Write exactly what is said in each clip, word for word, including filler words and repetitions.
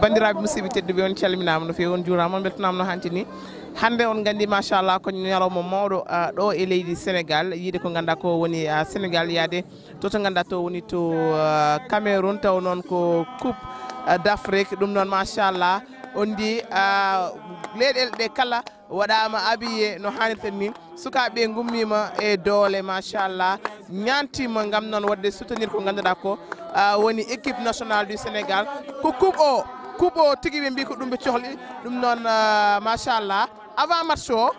Banndiraaɓe musidɓe tedduɓe, on calminaama no feewi, on njuuraama, on mbeltanaama no hanti ni. Hannde on nganndi, machallah, ko ñalawma mawɗo, ah, ɗo e leydi Sénégal, yiide ko ngannduɗaa ko woni, ah, Sénégal yaade to, to ngannduɗaa to woni to, ah, Cameroun, taw noon ko Coupe, ah, d'Afrique. Ɗum noon, machallah, on ndi, ah, leyɗeele ɗe kala waɗaama habillé no haanirta ni. Sukaaɓe ngummiima e doole, machallah, ñaantiima ngam noon waɗde soutenir ko ngannduɗaa ko, ah, woni équipe nationale du Sénégal. Ko coupe o, coupe o tigi ɓe mbii ko ɗum ɓe cohli. Ɗum noon, ah, machallah, avant match o,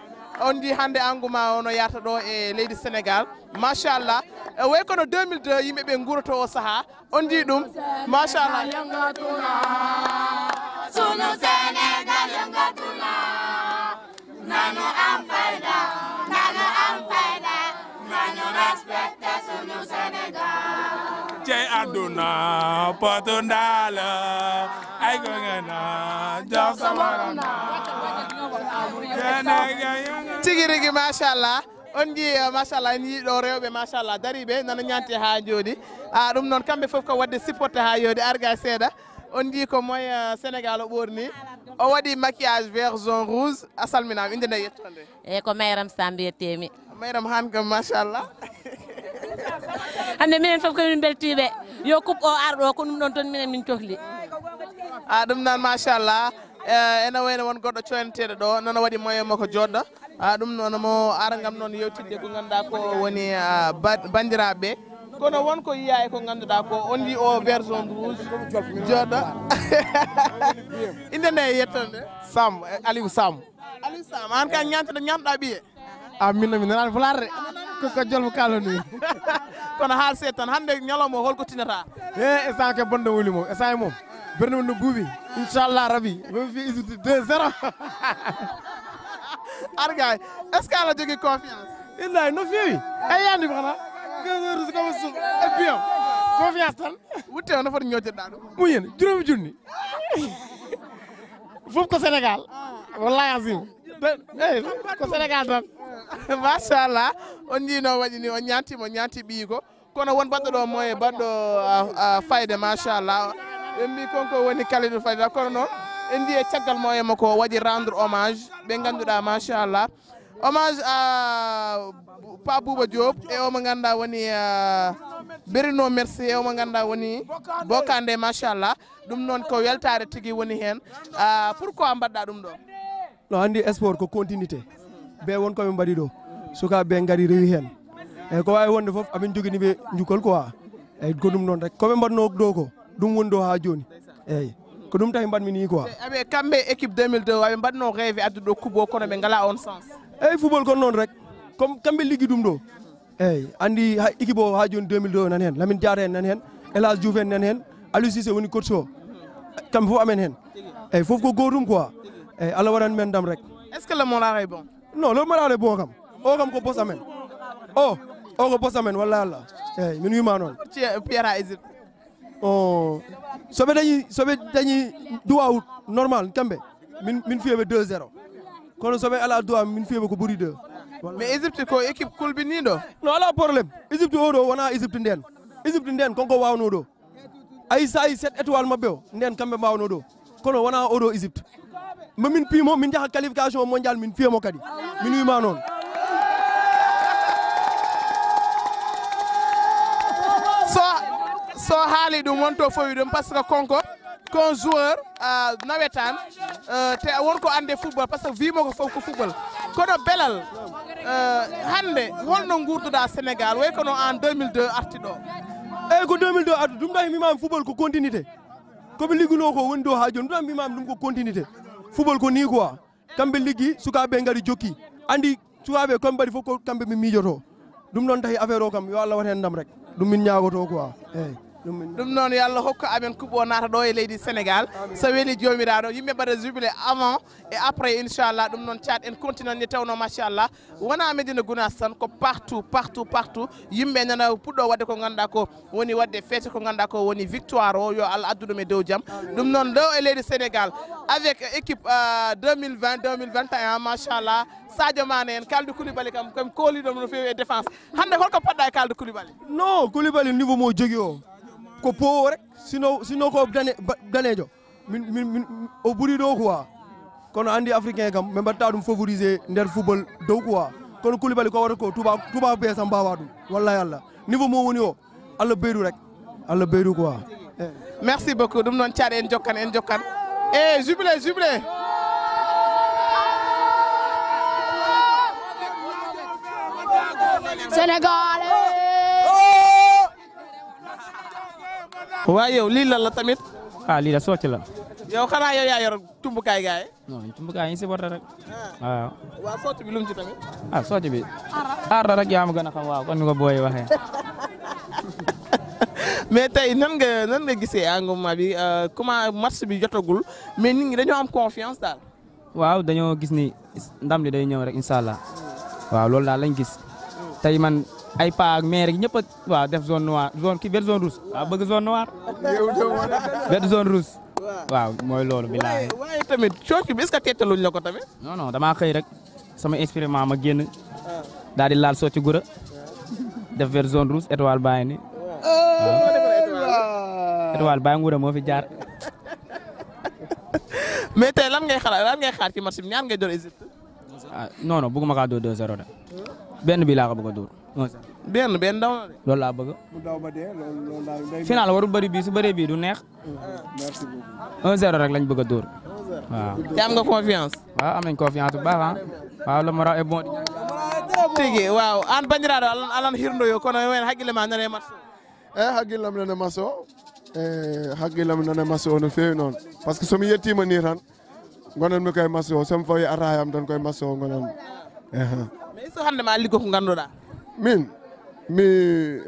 on ndi hannde engouement o no yaata ɗo e leydi Sénégal. Machallah, e way kono deux mille deux yimɓe ɓe nguurata o sahaa. On ndi ɗum, machallah. Yëngatuna, sunu Sénégal yëngatuna. Nanu am fayda, nanu am fayda, nanu respecté sunu Sénégal. Cey aduna, potu ndaala, ay ko ngana, jox sa morom na. Tigi rigi, machallah. On njii, eh, machallah, en njii ɗo rewɓe, machallah, dariiɓe, nana ñaanti haa njooɗi. Ah, ɗum noon, kamɓe fof ko waɗde supporté haa yooɗi, arga seeɗa. On njii ko moy, eh, Sénégal o ɓoorni. O waɗi maquillage vert, jaune, rouge. A salminaama, innde nde yettoonde. Eyi, ko Mayram Samb yetteemi. Mayram, haan kam, machallah. Hannde minen fof ko min mbeltiiɓe. Yo coupe o ar ɗo, ko ɗum ɗon toon minen min cohli. Ah, ɗum noon, machallah. Eh, ene wayno won goɗɗo coyneteeɗo ɗo, noon waɗi moyen makko jooɗɗo. Ah, ɗum noon mo ara ngam noon yewtidde ko ngannduɗaa ko woni, ah, ba-, banndiraaɓe. Kono won ko yiyaa e ko ngannduɗaa ko on ndi o vert, jaune, rouge jooɗɗo. Innde nde e yettoonde? Sam, eh, Aliou Sam. Aliou Sam, aan ka ñaantoɗo, ñaantoɗaa ɓiye? Ah, min, min nanaani pulaar de. Ko, ko jolfo kaalani. Kono haal seeɗa tan, hannde ñalawma o, holko tinata? E, instant ke bonde woni mo, instant e mum. Bernde mum no buubi. Inchallah Rabbi, mi fi Égypte deux zéro. Argay, est-ce que aɗa jogii confiance? Inday, no feewi. Ay, yandi bana. Deux zéro, c'est comme ça. Et bien, confiance tan. Wutte o, no foti ñoƴƴoɗaa ɗum? Muyen, juróomi junni. Fof ko Sénégal. Wallahi azim. Eh, ko Sénégal tan. Machallah. On njii no waɗi ni, on ñaanti mo, ñaanti ɓiyi ko. Kono won baɗɗo ɗo mo e baɗɗo, ah, ah, fayde, machallah. Ɓe mbii kon ko woni Kalidou Fayda. Kono noon, en njii e caggal mo e makko o waɗi rendre hommage ɓe ngannduɗaa, machallah. Hommage à Pa Bouba Diop e o mo ngannduɗaa woni, ah, Bruno Metsu e o mo ngannduɗaa woni Bokande, machallah. Ɗum noon ko weltaare tigi woni heen. Ah, pourquoi mbaɗɗaa ɗum ɗo? No anndi sport ko continuité. Ɓe won ko ɓe mbaɗi ɗo. Sukaaɓe ɓe ngari rewi heen. Eyi, ko waawi wonde fof, amin njogini ɓe njukkol quoi. Eyi, ko ɗum noon rek. Ko ɓe mbaɗnoo ɗo ko, ɗum woni ɗo haa jooni. Eyi, ko ɗum tawi mbaɗmi nii quoi. Aɓe, kamɓe équipe deux mille deux, aɓe mbaɗnoo rêve addude ɗo coupe o, kono ɓe ngalaa on sens. Eyi, football kon noon rek. Comme kamɓe liggi ɗum ɗo. Eyi, anndi hay équipe o haa jooni deux mille deux nan heen. Lamine Diatta en nan heen. El Hadj Diouf en nan heen. Aliou Cissé woni coach o. Kamɓe fof amen heen. Eyi, fof ko gootum quoi. Eyi, Allah waɗan men ndam rek. Est-ce que le moral est bon? Non, le moral est bon kam. O kam ko boss amen. O, o ko boss amen, wallahi Allah. Eyi, min wiima noon. Ci-, Pierre à Égypte. O, so ɓe dañi, so ɓe dañi duwaaw normal, kamɓe, min, min fiya ɓe deux zéro. Kono so ɓe alaa duwaaw, min fiya ɓe ko ɓuri deux. Mais Égypte ko équipe kulbiniiɗo. No alaa problème. Égypte o ɗo wonaa Égypte ndeen. Égypte ndeen, kon ko waawnoo ɗo. Ay, so ay sept étoiles maɓɓe o, ndeen kamɓe mbaawnoo ɗo. Kono wonaa oɗo Égypte. Mo min piimo, min njaha qualification mondial, min fiya mo kadi. Min wiima noon. So, so haali ɗum, wonto fowi ɗum, par ce que konko, ko joueur, ah, nawetaan, ah, te won ko annde football, par ce que wiimo ko fof ko football. Kono belal, ah, hannde, holno nguurduɗaa Sénégal, way kono en deux mille deux arti ɗo? Eyi, ko deux mille deux arti, ɗum ɗo e mbimaami football ko continuité. Ko ɓe liggunoo ko woni ɗo haa jooni, ɗum ɗo e mbimaami ɗum ko continuité. Football ko nii quoi. Kamɓe liggi, sukaaɓe ngari jokki. Anndi sukaaɓe ko ɓe mbaɗi fof ko kamɓe ɓe miijotoo. Ɗum noon tahi affaire o kam, yo Allah waɗ heen ndam rek. Ɗum min ñaagotoo quoi. Eeyi, ɗum min. Ɗum noon, yo Allah hokku amen coupe o naata ɗo e leydi Sénégal. Amiin. So weli Joomiraaɗo, yimɓe mbaɗa jubilé avant et après, inchallah. Ɗum noon, caat en continue nde tawnoo, machallah. Wonaa Médina Gounass tan, ko partout, partout, partout. Yimɓe nana puɗɗoo waɗde ko ngannduɗaa ko woni waɗde fête ko ngannduɗaa ko woni victoire o, yo Allah addu ɗum e dow jam. Ɗum noon, ɗo e leydi Sénégal, avec équipe, euh, deux mille vingt, deux mille vingt et un, machallah, Sadio Mané en, Kalidou Koulibaly kam, kam kooliiɗo no feewi e défense. Hannde holko poɗɗa e Kalidou Koulibaly? Non, Koulibaly niveau mo jogii o, ko po o rek, sinon, sinon ko dane-, ba-, daneejo. Min, min, min, o ɓuri ɗo quoi. Kono andi africain kam, ɓe mbatta ɗum favoriser nder football dow quoi. Kono Koulibaly ko wata ko tuba, tuba be sam mbawa ɗum. Wallahi Allah. Niveau mo woni o, Allah ɓeydu rek. Allah ɓeydu quoi. Eh. Merci beaucoup. Ɗum noon caɗe en jokkan, en jokkan. E jubilé, jubilé. Sénégal. Waaw yow, lii lan la tamit? Ah, lii la socc la. Yow xanaa yow yaa yor tumbukaay gaay? Non, tumbukaay yi supporter rek. Waaw. Waa socc bi lu mu ci tamit? Ah, socc bi. Aar la rek, yaa ma gën a xam, waaw, kon ni ko booy waxee. Mais tey nan nga nan nga gisee engouement bi, euh, comment match bi jotagul, mais nit ñi dañoo am confiance daal. Waaw, dañoo gis ni ndam li day ñëw rek, incha Allah. Waaw, loolu daal lañ gis. Tey man ay pa ak maire yi ñëpp a waaw def zone noire, zone ki vert, zone rouge. Waaw, bëgg zone noire. Vert, zone rouge. Waaw, mooy loolu, billaahi. Waaye tamit socc bi, est-ce que tettaluñ la ko tamit? Non, non, damaa xëy rek sama inspirement ma génn daal di laal socc gura, def vert, zone rouge, étoile baa ngi ni. Étoile baa nguura moo fi jaar. Mais tey lan ngay xalaat, lan ngay xaar ci match bi, ñaar ngay door Égypte? Ah, non, non, bëgguma kaa dóor deux zéro de. Benn bi laa ko bëgg a dóor. Un zéro. Benn benn daw na de. Loolu laa bëgg. Mu daw ba dee loolu loolu daal day. Final waru bëri bii, su bëree bii du neex. Merci beaucoup. Un zéro rek lañ bëgg a dóor. Waaw. Te am nga confiance? Waaw, am nañ confiance bu baax, ah. Waaw, le moral est bon. Tigi waaw, an banndiraaɗo alan alan hirndo yo kono en hakkille ma nane match o. E hakkillam nane match o. E hakkillam nane match o no feewi noon, parce que somi yettiima nii tan, ngonanmi koye match o, somi fawi arayam tan koye match o ngonanmi. Ehe. Mais est-ce que hannde ma liggo ko ngannduɗaa? Min mi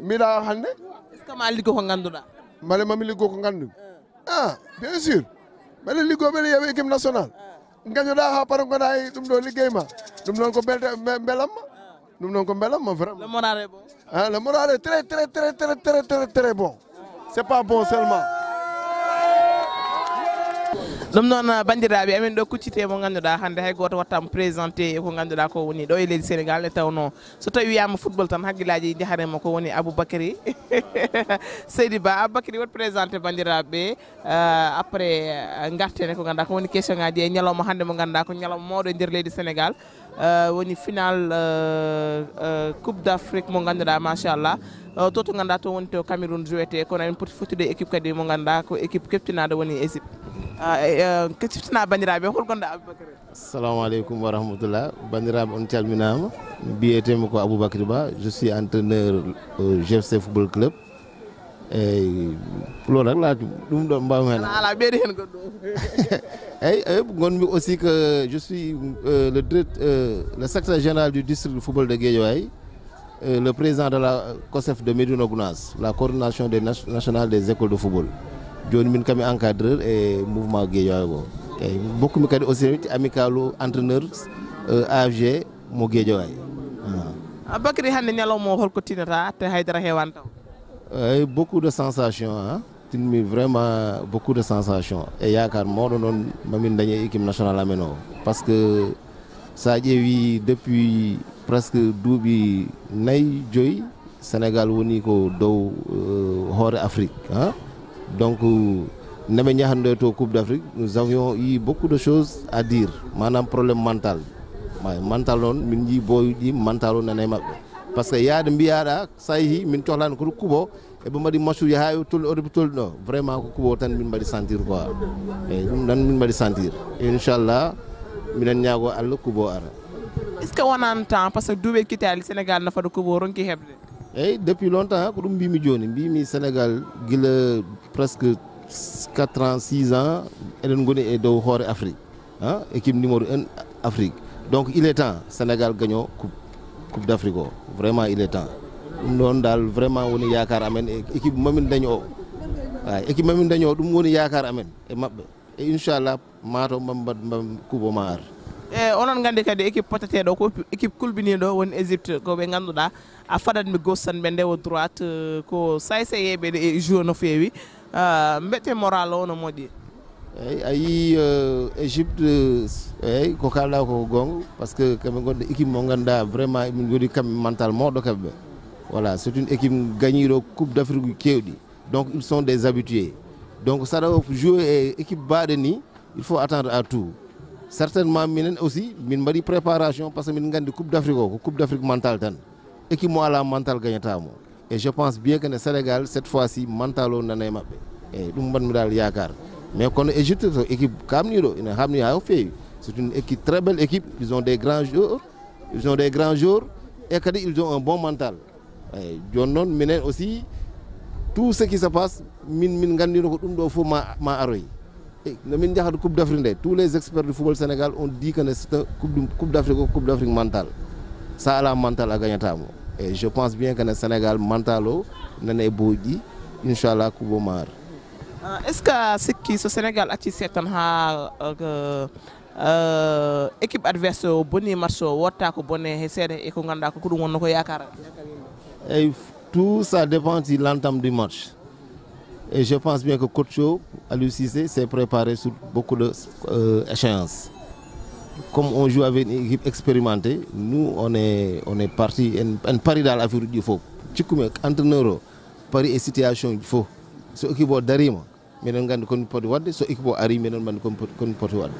mbiɗa hannde. Est-ce que ma liggo ko ngannduɗaa? Mbele mami liggo ko nganndu. Ah, bien sûr. Mbele liggo mbele yeɓe équipe nationale. Gañoɗa ha para gona e ɗum ɗo liggey ma. Ɗum noon ko belamma. Ɗum noon ko belamma vraiment. Le moral est bon. Ah, le moral est très très très très très très très bon. C'est pas bon seulement. Ɗum noon, banndiraaɓe amen, ɗo kuccite mo ngannduɗaa hannde hay gooto wattaama présenté e ko ngannduɗaa ko woni ɗo e leydi Sénégal, nde tawnoo so tawi wiyaama football tan hakkillaaji njahare mo ko woni Aboubacry. Seydi Ba. Aboubacry, wot présenté banndiraaɓe ɓe, après ngarten e ko ngannduɗaa ko woni question ngaji e ñalawma hannde mo ngannduɗaa ko ñalawma mawɗo e nder leydi Sénégal. Woni final coupe d'Afrique mo ngannduɗaa machallah. To to ngannduɗaa to woni to Cameroun jouete, kono en poti fottude e équipe kadi mo ngannduɗaa ko équipe keptinaaɗo woni Égypte. Keptinaa banndiraaɓe, hol gonɗo Aboubacry? Assalamu aleykum wa rahmatullah. Banndiraaɓe, on calminaama. Mbiyetee-mi ko Aboubacry Ba, je suis entraîneur au G F C Football Club. Eyi, loolu rek laa ɗum ɗo mbaaw heen. Ala ɓeydi heen goɗɗo. Eyi, eyi, ngonmi aussi que je suis euh, le direct, euh, le secrétaire général du district de football de Guédiawaye, euh, le président de la COSEF de Médina Gounass, la coordination des nation- nationale des écoles de football. Jooni min kami encadreur e mouvement Guédiawaye o. Eyi, bokkumi kadi aussi amicalu entraîneur euh, A F G mo Guédiawaye. Ah. Aboubacry, hannde ñalawma o holko tinata te haydara heewaani taw? Eyi, beaucoup de sensations, hein. Tinmi vraiment beaucoup de sensations e yaakaar mawɗo noon mamin dañe équipe nationale amen o, parce que sa ƴeewi depuis presque duuɓi nayi joyi Sénégal woni ko dow euh, hoore Afrique, hein. Donc nde ɓe njahannde to Coupe d'Afrique, nous avions eu beaucoup de choses à dire, maanaam problème mental. Mental noon min njii boyuji mental o nana e maɓɓe, parce que yaade mbiyaɗa sa yeehi min cohlani koto kuuɓo eɓe mbaɗi matchuji ha tolni oto ɓe tolni ɗo, vraiment ko kuuɓo tan min mbaɗi sentir quoi. Eyyi, ɗum tan min mbaɗi sentir. Inchallah miɗen ñaago Allah kuuɓo ara. Est ce que wonani temps, par ce que duuɓi kittaɗi Sénégal no fada kuuɓo ronki heɓde? Eyyi, depuis longtemps ko ɗum mbimi joni, mbimi Sénégal gila presque quatre ans six ans eɗen goni e dow hoore Afrique, hein, équipe numéro un Afrique. Donc il est temps Sénégal gaño coupe, coupe d'Afrique o. Vraiment il est temps. Ɗum ɗon dal vraiment woni yaakaar amen e équipe mamin daño o. Ay, équipe mamin daño o ɗum woni yaakaar amen e maɓɓe. E inchallah mato mbam mbad mbam kubo ma ar. E onon nganndi kadi équipe potateɗo ko équipe kulbiniɗo woni Égypte, ko ɓe ngannduɗaa a fadat mi gauche tan ɓe ndewo droite. Ko saysayeɓe ɗe e joue no feewi. Mbete moral o no moƴƴi? Eyyi, a yii Égypte. Eyyi, ko kalɗa ko gonga, parce que kamɓe gonɗo équipe mo ganduɗa vraiment emin godi kamɓe mental mawɗo kamɓe. Voilà, c'est une équipe gañiɗo coupe d'Afrique kewɗi. Donc ils sont des habitués. Donc, saɗa jouer e équipe baɗe ni, il faut attendre à tout. Certainement, minen aussi, min mbaɗi préparation parce que min nganndi Coupe d'Afrique o, ko Coupe d'Afrique mentale tan. Équipe mo ala mental gagnata mo. Et je pense bien que le Sénégal, cette fois-ci, mental o nana e maɓɓe. Eyyi, ɗum mbaɗmi dal yaakaar. Mais kono Égypte, ko équipe kamniɗo, ina hamni ha feewi. C'est une équipe, très belle équipe. Ils ont des grands joueurs. Ils ont des grands joueurs. Et kadi, ils ont un bon mental. Eyyi, jooni noon, minen aussi, tout ce qui se passe, min, min nganndino ko ɗum ɗo fof ma, ma aroy. Eyyi, no min njahata Coupe d'Afrique nde, tous les experts du football Sénégal ont dit que c'est un coupe du, Coupe d'Afrique, coupe d'Afrique mentale. Sa ala mental, a gagnata mo. Et je pense bien que le Sénégal mental o nana e booji ɗi, inchallah, coupe o ma ar. Ah, est-ce que a sikki so Sénégal acci seeɗa tan ha, euh, que, euh, équipe adverse o boni match o, wotta ko bone he seeɗa e ko ngannduɗaa ko, ko ɗum wonno ko yaakaar? Et tout ça dépend de l'entame du match. Et je pense bien que coach o, Aliou Cissé, s'est préparé sur beaucoup de, euh, échéances. Comme on joue avec une équipe expérimentée, nous, on est, on est parti, en, en pari dal affaire uji fof. Cikkumi entraîneur o, pari e situation uji fof. So équipe o darima, minen nganndi ko min poti waɗde. So équipe o ari, minen nganndi ko min poti, ko min poti waɗde.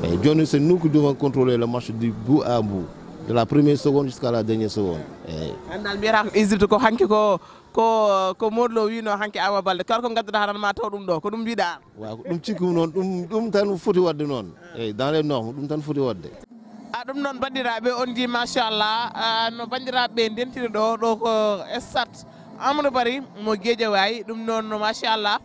Eyyi, jooni, c'est nous qui devons contrôler le match du bout à bout, de la première seconde jusqu'à la dernière seconde. Eyyi. An dal mbiyata ko Égypte ko hanki ko, ko, ko Modou Lo wino hanki Ama Baldé. Kala ko ngadduɗaa tan ma taw ɗum ɗo. Ko ɗum mbiɗa? Waaw, ko ɗum cikkumi noon, ɗum, ɗum tan foti waɗde noon. Eyyi, dans les normes, ɗum tan foti waɗde. A, ɗum noon, banndiraaɓe, on njii, machallah, a, no banndiraaɓe ɓe ndentiri ɗo, ɗo ko stade Amadou Barry mo Guédiawaye. Ɗum noon, machallah,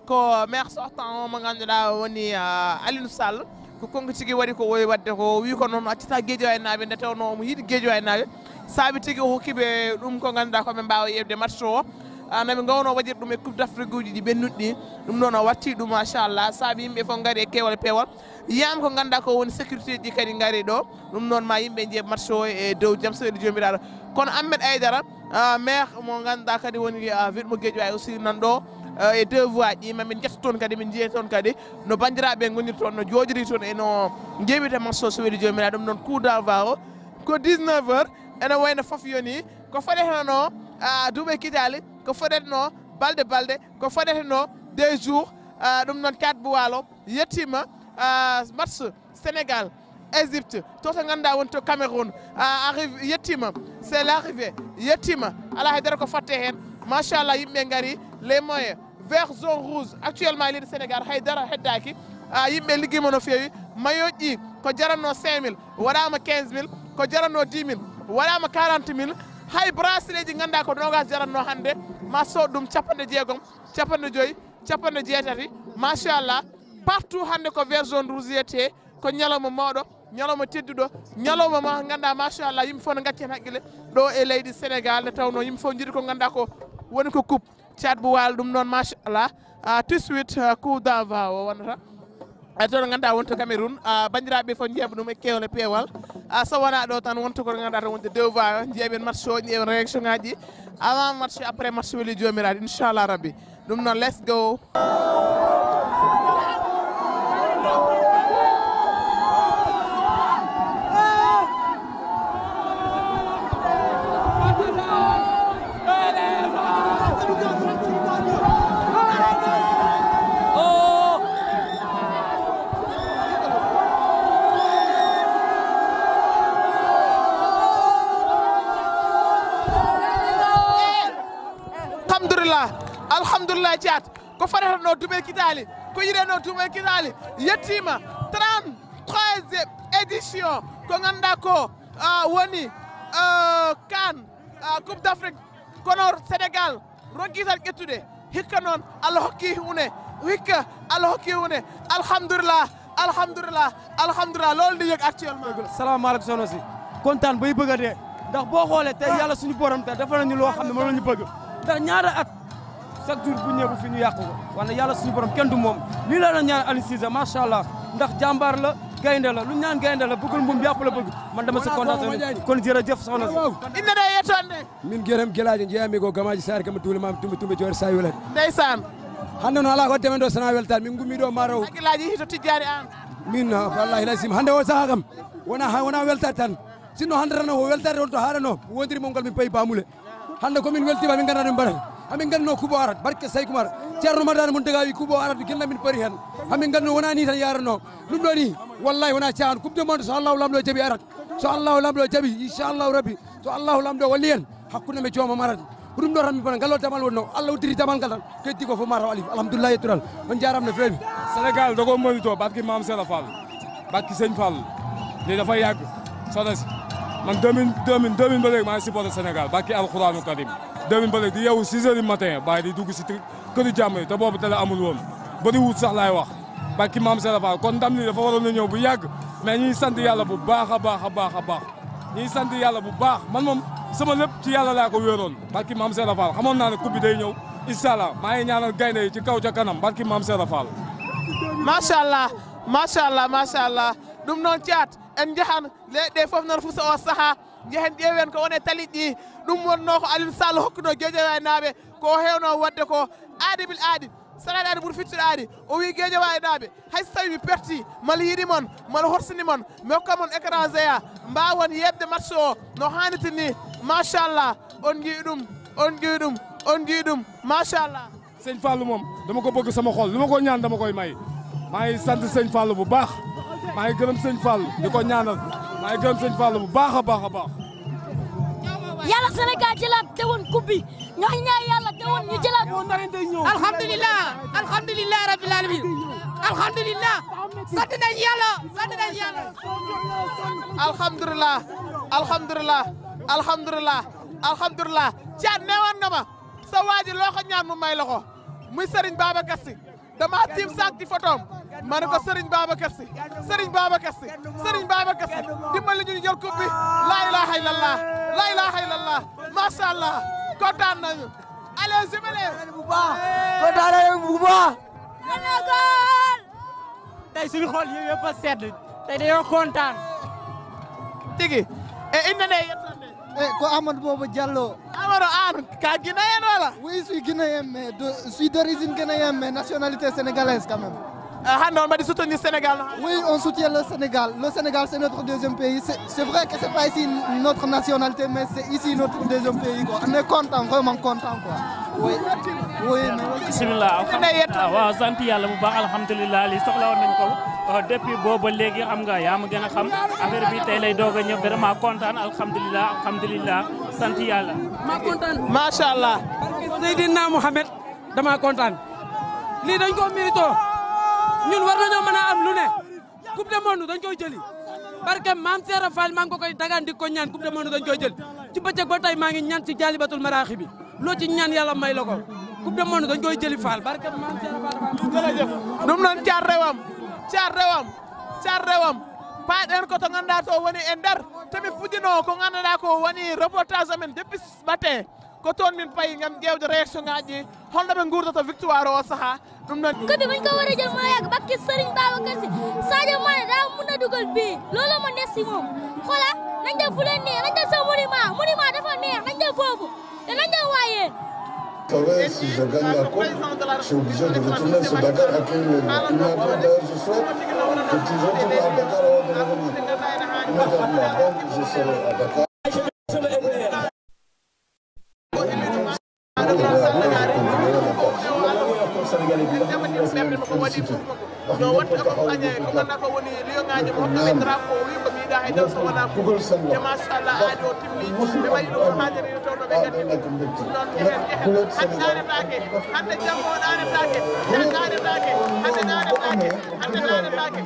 ko maire sortant o mo ngannduɗaa woni, a, Aliou Sall. Ko kanko tigi waɗi ko wowi waɗde ko, o wi ko noon, o accata Guédiawaye naaɓe, nde tawnoo omo yiɗi Guédiawaye naaɓe. Saabi tigi o hokki ɓe ɗum ko ngannduɗaa ko ɓe mbaawa yeɓde match o. A, na ɓe ngawno waɗirde ɗum e Coupe d'Afrique uji ɗi ɓennuɗi ɗi. Ɗum noon, o watti ɗum, machallah, saabi yimɓe fof ngari e keewal peewal. Yiyam ko ngannduɗaa ko woni sécurité ji kadi ngari ɗo. Ɗum noon, ma yimɓe njeeɓ match o e dow jam, so weli Joomiraaɗo. Kono Ahmed Aidara, ah, maire mo ngannduɗaa kadi woni, ah, ville mo Guédiawaye aussi nan ɗo, ah, e deux voies ɗi, ma min njetto toon kadi, min njiya toon kadi no banndiraaɓe ngoniri toon, no jooɗiri toon e no njeewirta match o, so weli Joomiraaɗo. Ɗum noon, coup d'envoi o ko dix-neuf heures, ene wayno fof yoni. Ko fodeteno, ah, duuɓi e kitaali, ko fodeteno balɗe balɗe, ko fodeteno des jours, ah, ɗum noon, Thiat Bou Walo yettiima, ah, match Sénégal, Égypte, to, to ngannduɗaa woni to Cameroun, ah, arrive, yettiima, c'est l'arrivée, yettiima, alaa hay dara ko fodde heen. Machallah, yimɓe ngari, les moyens, vert, jaune, rouge, actuellement, leydi Sénégal, hay dara heddaaki, ah, yimɓe liggiima no feewi, maillot ji ko jaranno cinq mille, waɗaama quinze mille, ko jaranno dix mille, waɗaama quarante mille, hay bracelet ji ngannduɗaa ko noogaas jaranno hannde, ma sood ɗum cappanɗe jeegom, cappanɗe joyi, cappanɗe jeetati, machallah, partout hannde ko vert, jaune, rouge wiyetee, ko ñalawma mawɗo, ñalawma tedduɗo, ñalawma mo ngannduɗaa, machallah, yimɓe fof no ngacci heen hakkille ɗo e leydi Sénégal, nde tawnoo yimɓe fof njiɗi ko ngannduɗaa ko woni ko coupe. Thiat Bou Walo, ɗum noon, machallah, ah, tout de suite, ah, coup d'envoi o wonata. Ah, to ngannduɗaa woni to Cameroun, ah, banndiraaɓe fof njeeɓa ɗum e keewal e peewal. Ah, so wonaa ɗo tan wonta ko ngannduɗaa to wonde deux voies, njeeɓen match o, njeeɓen réaction ngaji avant match, après match, weli Joomiraaɗo, inchallah rabbi. Ɗum noon, let's go. Alhamdulillah, alhamdulillah, Thiat. Ko fodeteno duuɓi e kitaali, ko yiɗeno duuɓi e kitaali, yettiima trente-troisième édition, ko ngannduɗaa ko, ah, woni, ah, CAN, ah, Coupe d'Afrique, kono Sénégal rokki tan ƴettude. Hikka noon, Allah hokki huunde, hikka Allah hokki huunde. Alhamdulillah, alhamdulillah, alhamdulillah, loolu ndi yëg actuellement. Dëgg la. Salaamaaleykum, soxna si. Kontaan bay bëgg a dee. Ndax boo xoolee tey, Yàlla suñu borom tey defal nañu loo xam ne moom la ñu bëgg. Ndax ñaata at, chaque jour bu ñëw ba fi ñu yàq ko. Wala Yàlla suñu borom kenn du moom. Lii la la ñaan Aliou Cissé, macha Allah. Ndax jàmbaar la, gaynde la. Lu ñaan gaynde la, bëggul mbuum yàpp la bëgg. Man dama si kontaan tamit. Kon jërëjëf, soxna si. Inna day yettoon de. Min Guédé Gelaajo, jeeyami ko Gamaaji Saare, kam Duule Maam Tumbe, Tumbe Joor Saawi Welani. Ndeysaan. Hannde noon alaa ko waɗde men ɗo so wonaa weltaade. Min ngummi ɗo Maroc. Hakkillaaji hito tijjaani aan. Min, ah, wallaahi lazim, hannde o sahaa kam, wonaa, ha, wonaa weltaade tan. Sinno hannde tan o weltaade on to haaɗanoo, wondiri mon ngal min payi Bamule. Hannde ko min weltiima, min nganndaa ɗum mbaɗata. Hamin ganno kubo arat, barke Seyku Umar. Ceerno Madani Muntaga wi kubo arat, gila min pari hen. Hamin ganno wona ni tan yaranno. Ɗum ɗo ni, wallahi wona caahan. Coupe du monde, so Allahu Laamɗo jaɓi arat. So Allahu Laamɗo jaɓi, inchallahu rabbi. So Allahu Laamɗo walli en, hakkunde men joomam arat. Ko ɗum ɗo tan mi bona, ngal ɗo damal wonno. Allah udditi damal ngal tan. Ko heddi ko fof ma taw Aliou. Alhamdulillah, yettural. On jaaraama no feewi. Sénégal, dogo moni to, barki Maam Seera Fall. Barki Sëñ Fall. Lii dafa yàgg. Soxna si. Man deux mille, deux mille, deux mille ba léegi maa ngi supporté Sénégal. Barki Alxuraanu Karim. Deux mille ba léegi di yeewu six heures du matin, bàyyi di dugg si tri-, këru jàmm yi, te boobu télé amul woon. Bëri wut sax laay wax. Barki Maam Seera Fall. Kon ndam lii dafa waroon na ñëw bu yàgg. Mais ñuy sant Yàlla bu baax a baax a baax a baax. Ñuy sant Yàlla bu baax. Man moom, sama lépp ci Yàlla laa ko wéeroon. Barki Maam Seera Fall. Xamoon naa ne coupe bi day ñëw. Incha Allah. Maa ngi ñaanal gaynde yi ci kaw ca kanam. Barki Maam Seera Fall. Machallah, machallah, machallah. Ɗum noon, Caat, en njahan leyɗe ɗe fof noon, fusa o sahaa. Njehen ƴeewen ko woni e taliiji ɗi. Ɗum wonnoo ko Aliou Sall hokkuno Guédiawaye-naaɓe ko o heewnoo waɗde ko. Aadi bil aadi, salaade aadi ɓuri fittude aadi. O wii Guédiawaye-naaɓe, hay so tawii mi perti, mala yiɗi mon, mala horsini mon, mi hokka mon écran géant, mbaawon yeeɓde match o no haanirta ni. Machallah, on njii ɗum, on njii ɗum, on njii ɗum. Machallah. Sëñ Fallou moom, dama ko bëgg sama xol, lu ma ko ñaan dama koy may. Maa ngi sant Sëñ Fallou bu baax. Maa ngi gërëm Sëñ Fallou, di ko ñaanal. Maa ngi gërëm Sëñ Fallou bu baax a baax a baax. Yàlla Sénégal jëlaat te woon coupe bi. Ñoo ñaan Yàlla te woon ñu jëlaat. Alhamdulillah, alhamdulillah rabbil alamin. Alhamdulillah. Sant nañ Yàlla, sant nañ Yàlla. Alhamdulillah, alhamdulillah, alhamdulillah, alhamdulillah. Caat newoon na ma, sa waa ji loo ko ñaan mu may la ko. Muy Serigne Babacar Sy. Dama tiim saak ci photoom. Ma ne ko Serigne Babacar Sy, Serigne Babacar Sy, Serigne Babacar Sy. Dimbali ñu, ñu jël coupe bi. La ilaha illallah, la ilaha illallah. Machallah. Kontaan nañu. Allez, jubilé. Bu baax. Kontaan nañu bu baax. Tey suñu xol yi yëpp a sedd. Tey dañoo kontaan. Tigi. E innde nde, yettoode nde? E ko Amadou Bobo Diallo. Amadou, aan ka Guinéen wala? Oui, je suis guinéen, mais de, je suis d'origine guinéenne, mais nationalité sénégalaise quand même. Ah, hannde on mbaɗi soutenir Sénégal, no? Oui, on soutient le Sénégal. Le Sénégal, c'est notre deuxième pays. C'est, c'est vrai que c'est pas ici notre nationalité, mais c'est ici notre deuxième pays, quoi. On est content, vraiment content, quoi. Oui. Oui, mais oui. Bismillah. Alhamdulillah. Waaw, sant Yàlla bu baax, alhamdulillah. Li soxla woon nañ ko, euh, depuis booba léegi, xam nga, yaa ma gën a xam. Affaire bi tey lay doog a ñëw, vraiment kontaan, alhamdulillah, alhamdulillah. Sant Yàlla. Maa kontaan. Macha Allah. Barke Seydina Mohamed, damaa kontaan. Lii dañ koo mérito. Ñun war nañoo mën a am lu ne. Coupe du monde dañ koy jëli. Barke Maam Seera Fall, maa ngi ko koy dagaan, di ko ñaan, coupe du monde dañ koy jël. Ci bëccëg ba tey maa ngi ñaan ci Jaalibatul Maraaxi bi. Loo ci ñaan Yàlla may la ko. Coupe du monde dañ koy jëli, Fall. Barke Maam Seera Fall. Jërëjëf. Ɗum noon, Caat rewam, Caat rewam, Caat rewam. Paaɗen ko to ngannduɗaa to woni e nder. Te min puɗɗinoo ko ngannduɗaa ko woni reportage amen depuis matin. Ko toon min payi ngam ƴeewde réaction ngaaji ɗi, holno ɓe nguurdata victoire o sahaa. Ɗum noon. Coupe bi buñ ko waree jël moo yàgg, barke Serigne Babacar Sy. Sadio Mané daa mun a dugal bii. Loolu ma neex si moom. Xoolal, nañ dem fu leen neex, nañ dem sa monument. Monument dafa neex, nañ dem foofu. Te nañ dem waaye. Vous savez, si je gagne la coupe, je suis obligé de retourner sur Dakar accueillir le, le. Il m'a dit, d'ailleurs, ce soir, que tu retournes à Dakar avant de revenir. Immédiatement, donc, je serai à Dakar. Yo waɗtu e campagne ko ngannduɗaa ko woni liyoŋaaji mo hokka ɓe drapeau, o wi ko mi yiɗaa hay dara so wonaa ko. Machallah, aadi o timmi. Mi wayi ɗum ko haajere yo tawno ɓe kadi. Ɗum noon, njehen, njehen. Hannde ɗaanetaake. Hannde jamma o ɗaanetaake. Ɗaanetaake. Hannde ɗaanetaake. Hannde ɗaanetaake.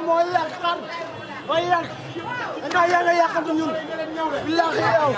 Moo yàq xar. Way yàq. Nga yàq, nga yàqal ko ñun. Billaahi yow.